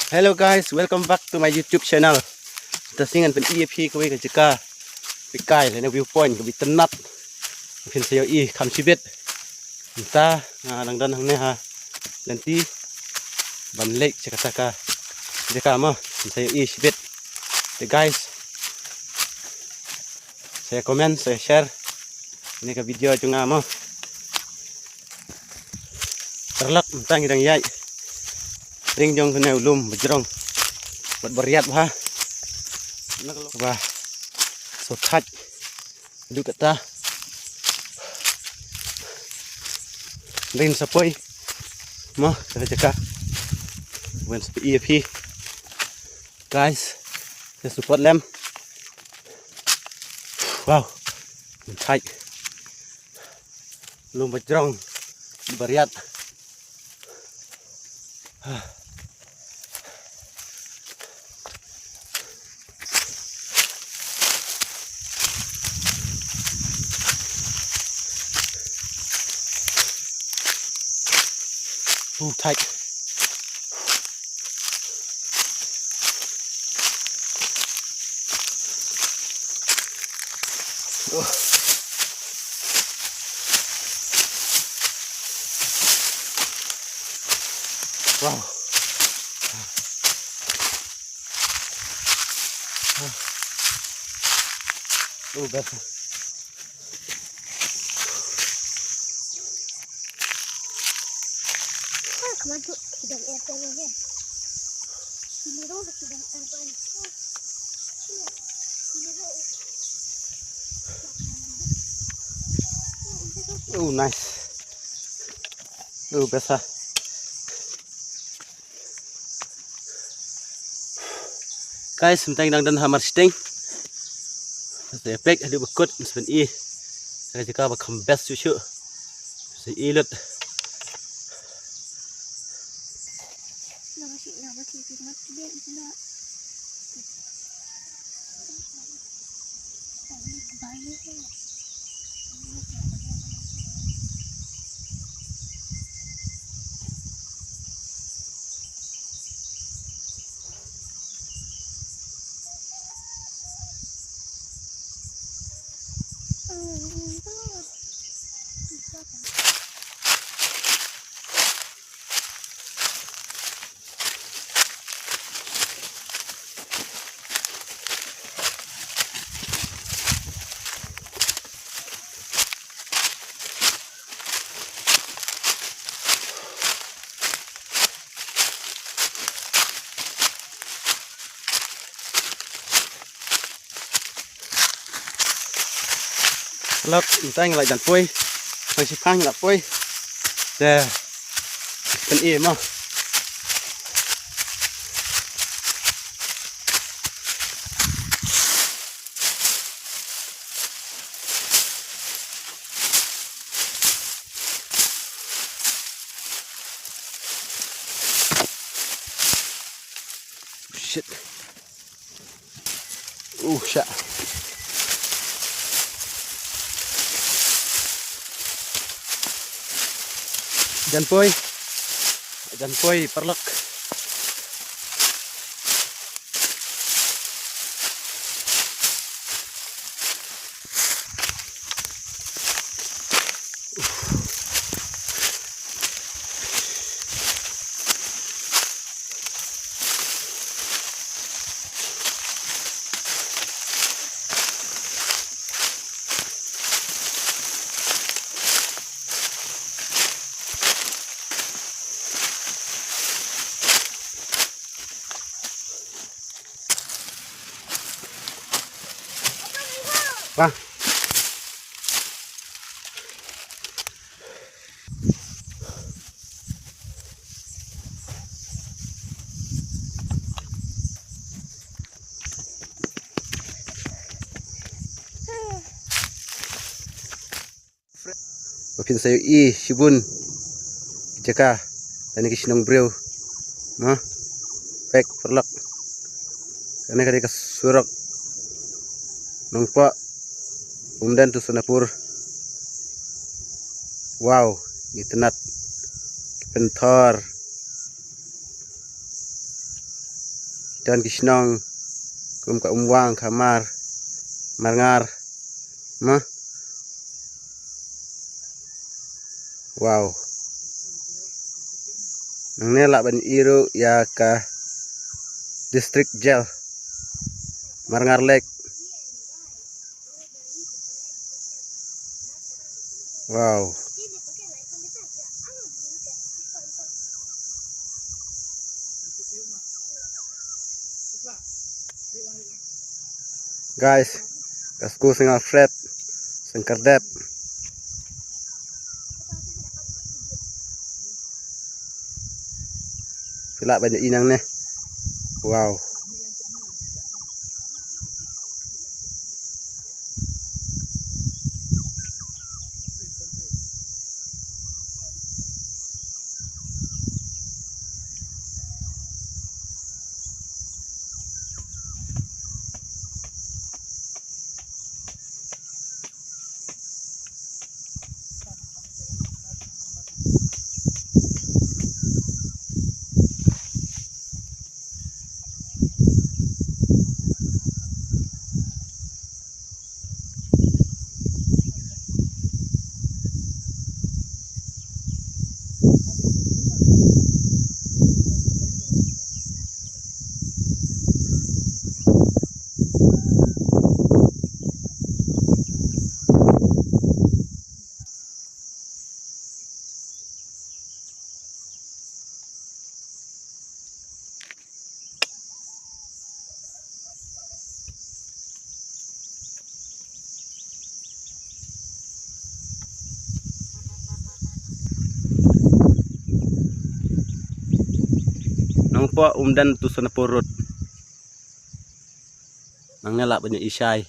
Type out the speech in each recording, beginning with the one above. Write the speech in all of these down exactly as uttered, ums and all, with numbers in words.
Hello guys, welcome back to my YouTube channel. Mynta sngi ngan pyni ïa phi kawei ka jaka phi kai lane viewpoint kaba itynnad. Phin sa ïohi kham shibit. Mynta nga dang don hangne ha lynti ban leit sha kata ka jaka mo, phin sa ïohi shibit. Te guys, sa comment, sa share ïa kane ka video jong nga mo. Paralok, mynta ngi dang ïaid ring jong kane u lum bajrong bad bariat bha. Ba so thait du kata. Ring sa poi mo sa jaka. Wan sa poi ïa phi. Guys, sa support lem. Wow. Thait. Lum bajrong bariat. Ooh, tight. Wow. Oh, better. Oh, nice. Oh, better. Guys, mynta ngi dang don ha Marshiteng. Sa ïa peit haduh ba kut, sa pyni ïa ka jaka ba kham best shuh shuh. Sa ïa lut. Lok, mynta ngi la jan poi. Nang shipang ngi la poi. Te. Pyni mo. Shit. Uh, shit. Jan poi. Jan poi, paralok. Ba. Ba phin sa ïohi shibun ki jaka lane ki shnong briew. Mo, peit paralok. Kane ka dei ka surok Nongpoh, Umden to Sonapur. Wow, itynnad. Ki pynthor. don ki shnong kum ka Umwang, ka Mar, Marngar. Ma. Wow. Nangne lah ban ïohi ruh ïa ka District Jail, Marngar Lake. Wow. Guys, ka skul Saint Alfred, Seng Kerdep. Phi lah ban ïohi nangne. Wow. Nongpoh Umden to Sonapur Road. Nangne lah ban ïohi shai.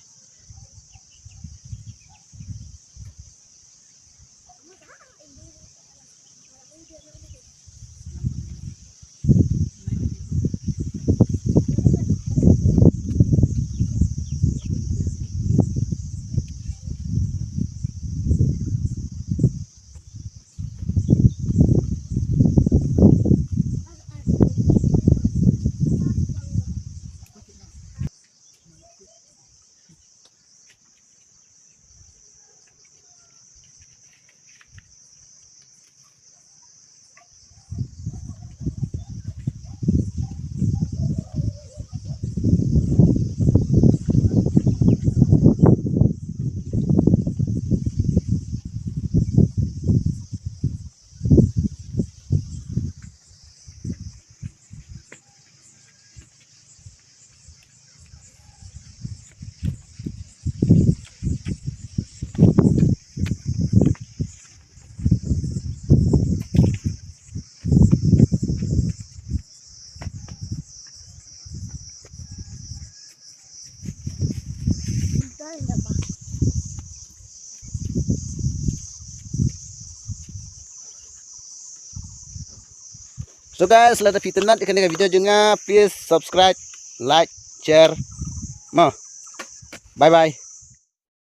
So guys, lada phi itynnad ïa kane ka video jong nga, please subscribe, like, share. Mo. Bye bye.